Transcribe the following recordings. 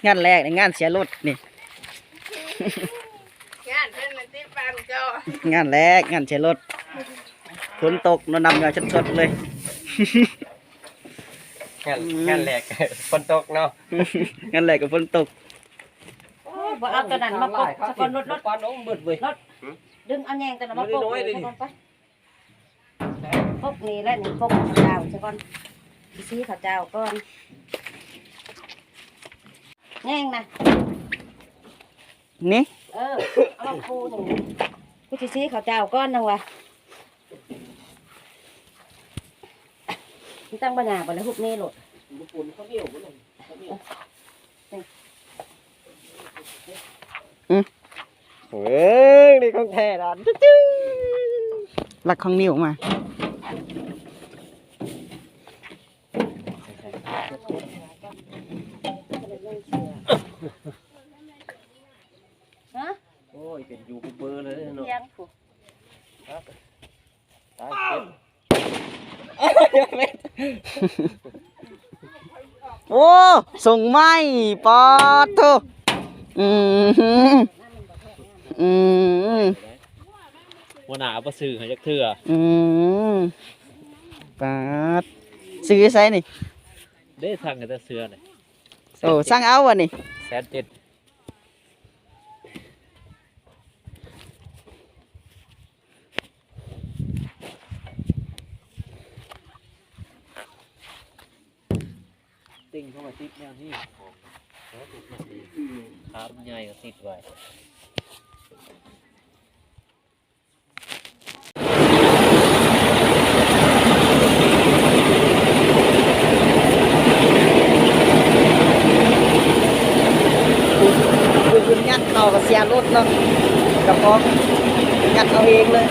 ງານແລກນີ້ ງານເສຍລົດນີ້ ງານເພິ່ນລະຕິ ປານກໍ ງານແລກ ງານເສຍລົດ ຝົນຕົກເນາະ ນ້ຳຍ້ອຍສົດໆເລີຍ ງານ ອືມ ງານແລກຝົນຕົກເນາະ ງານແລກກໍຝົນຕົກ. ໂອ້ຍ ບໍ່ເອົາຕົວນັ້ນມາປົກສະກ່ອນ ລົດ ລົດ ປານໂອ້ ເບິດເວີຍ ລົດ ດຶງເອົາແຍງຕົວນັ້ນມາປົກ ເອົານ້ອຍໆເລີຍ ສະກ່ອນໄປ. ປົກນີ້ແຫຼະນີ້ ປົກເຂົ້າເຈົ້າຊະກ່ອນ ຊິສີເຂົ້າເຈົ້າກ່ອນ ແຍງນະ ນີ້ ເອີ ເອົາມາປູນີ້ ກູຊິສີເຂົ້າເຈົ້າກ່ອນ ຈັ່ງວ່າ ມັນຕັ້ງບັນຍາບໍ່ລະ ຮຸບນີ້ໂລດ ອືມ ເອີ ນີ້ຂອງແທ້ລະ ຈື່ ລັກຂອງນິວມາ ຮະ ໂອ້ຍ ເປັນຢູທູບເບີເລີຍເນາະ ທຽງພຸ້ນ ຕາຍ ໂອ້ ສົ່ງໄມ້ ປາດໂທ້ ອືມ ອືມ ຫົວໜ້າບໍ່ຊື້ໃຫ້ຈັກເທື່ອ ອືມ ປາດ ຊື້ຢູ່ໃສນີ້ ເດ້ ສັ່ງໃຫ້ແຕ່ເສືອນີ້ ໂອ້ ສັ່ງເອົາບໍ່ນີ້ ແສນເຈັດ ຕິ່ງເຂົ້າໄປຕິດແນວນີ້ ຂາມັນໃຫຍ່ກໍຕິດໄວ້ ເພິ່ນຍັດເຂົ້າກໍເສຍລົດເນາະ ເຈົ້າຂອງຍັດເອົາເອງເລີຍ.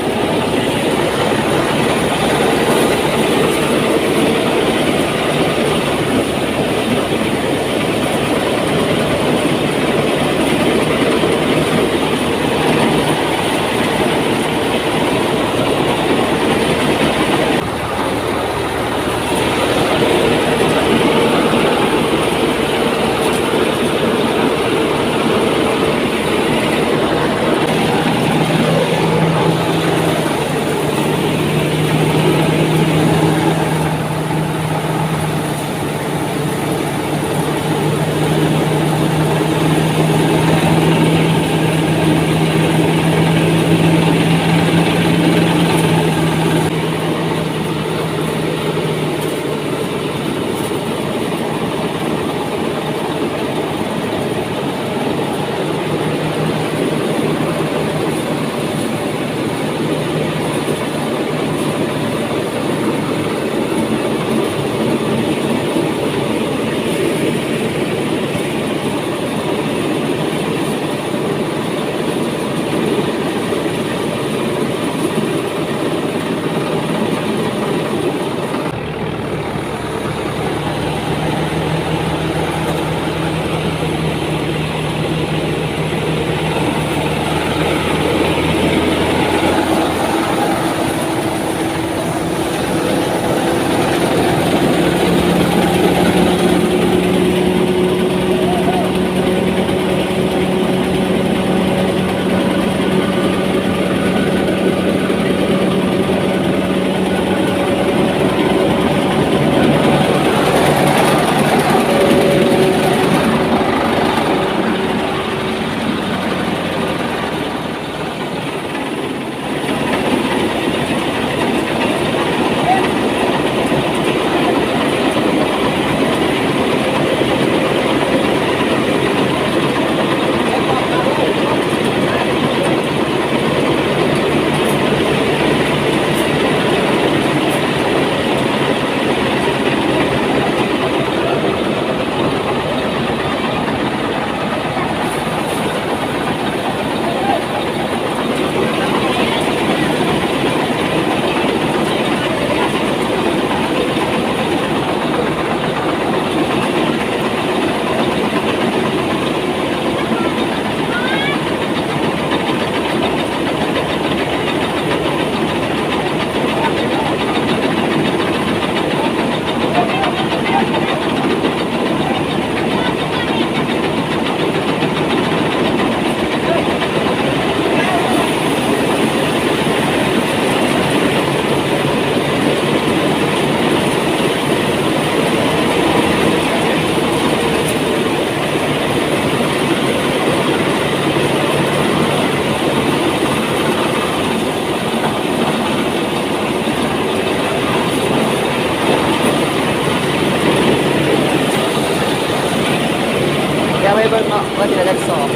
ໄປເບິ່ງເນາະ ວ່າຊິໄດ້ຈັກສອບ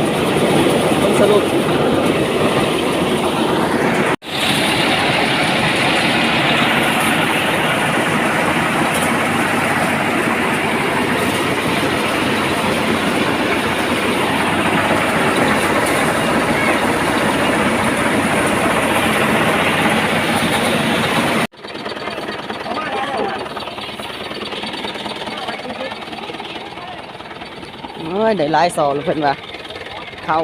ຜົນສະຫຼຸບ. ໂອ້ຍ ໄດ້ຫຼາຍຊອບແລ້ວເພິ່ນວ່າ ເຂົ້າ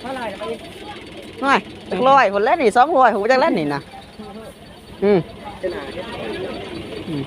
ເທົ່າໃດລະບັດນີ້? ໂອ້ຍ ຈັກຮ້ອຍພຸ້ນແຫຼະນີ້ ສອງຮ້ອຍພຸ້ນ ຈັກແລ້ວນີ້ນະ. ອືມ ອືມ.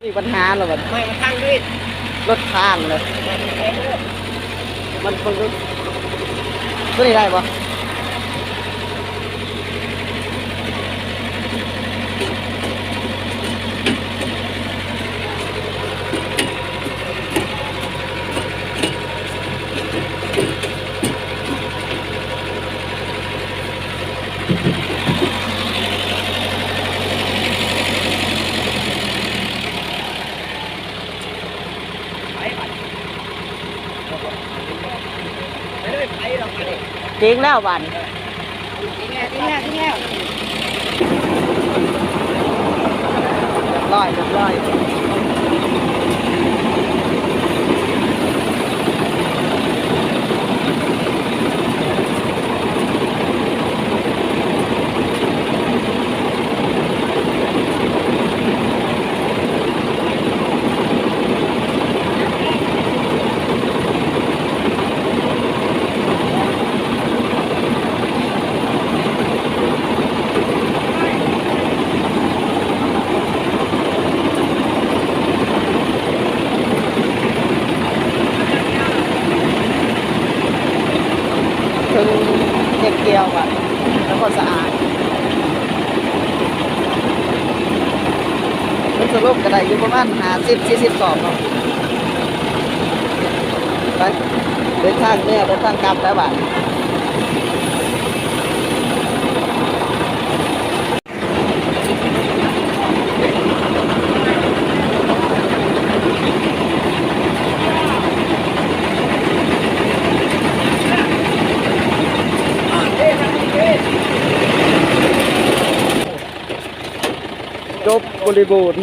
ມີບັນຫາແລ້ວບັດ ໄມ້ມັນພັງເດ້ ລົດຄ້າງເລີຍ ມັນເບິ່ງດູ ໂຕນີ້ໄດ້ບໍ່? ເກັ່ງແລ້ວບາດນີ້ ເລີຍ ເລີຍ. ເທິງເກັບກ່ຽວ ບ້ານນະຄອນສະອາດ ມັນສະຫຼຸບກະໄດ້ຢູ່ປະມານຫ້າສິບ ສີ່ສິບສອບເນາະ. ໄປ ເດີນທາງແລ້ວ ເດີນທາງກັບແລ້ວບາດນີ້. ຈົບບໍລິບູນ.